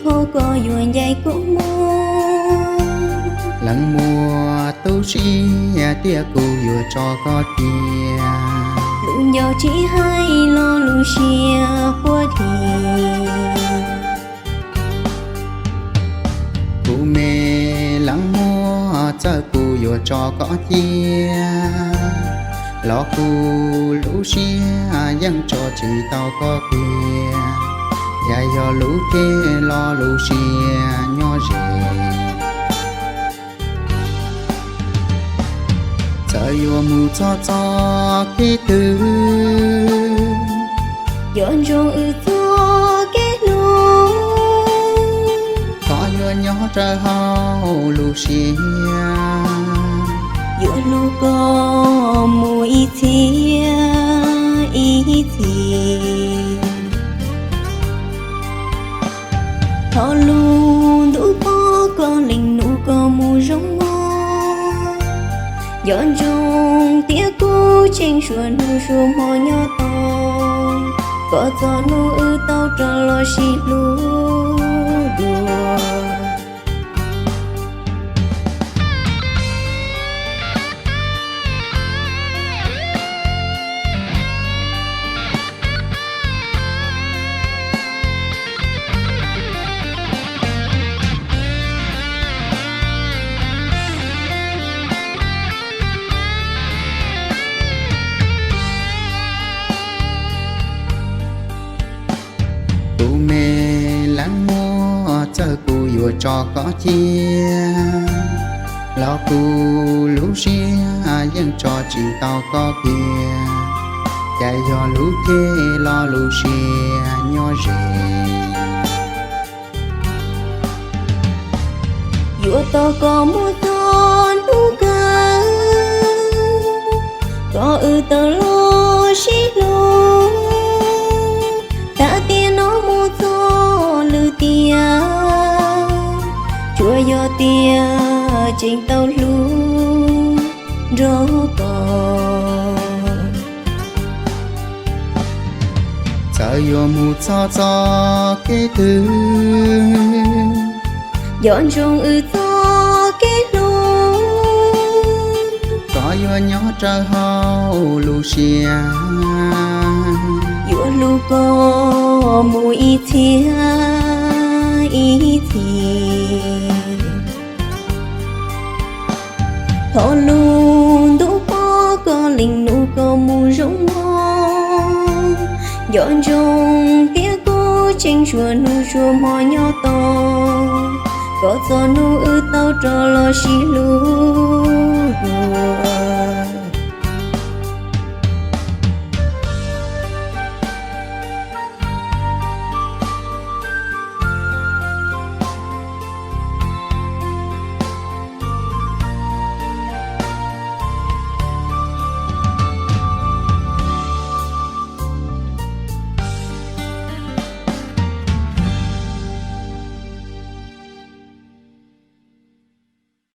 Thov koj yuav ncaim kuv mus. Leej muaj tu siab tiag, kuv yuav tso koj cia. Lub ncauj tsis hais los lub siab quaj dhi. Kuv me leej muaj, txawm kuv yuav tso koj cia los kuv lub siab yeej tso tsis tau koj cia. Yam yog lub ceg los lub siab nyob ze. Txawm yuav mus txog txoj kev twg, yuav ntsoov wb txoj kev hlub. Koj yuav nyob raws hauv lub siab, yuav hlub koj mus ib txhis ib txhis. Thov lub ntuj pom koj, leej nus koj mus zoo mog. Nco ntsoov tias kuv tseem suav hnub suav hmo nyob tos koj txog hnub wb tau rov los sib hlub dua. Kuv me leej muaj, txawm kuv yuav tso koj cia los kuv lub siab yeej tso tsis tau koj cia. Cas yog lub ceg los lub siab nyob ze. Yuav tos koj mus txog hnub kawg, kom wb tau los sib hlub. Tag tiam no mus txog lwm tiam, tsuas yog tias tseem tau hlub nrog koj. Txawm yuav mus txog txoj kev twg, nco ntsoov wb txoj kev hlub. Koj yuav nyob raws hauv lub siab, yuav hlub koj mus ib txhis ib txhis. Thov lub ntuj pom koj, leej nus koj mus zoo mog. Nco ntsoov tias kuv tseem suav hnub suav hmo nyob tos koj txog hnub wb tau rov los sib hlub dua.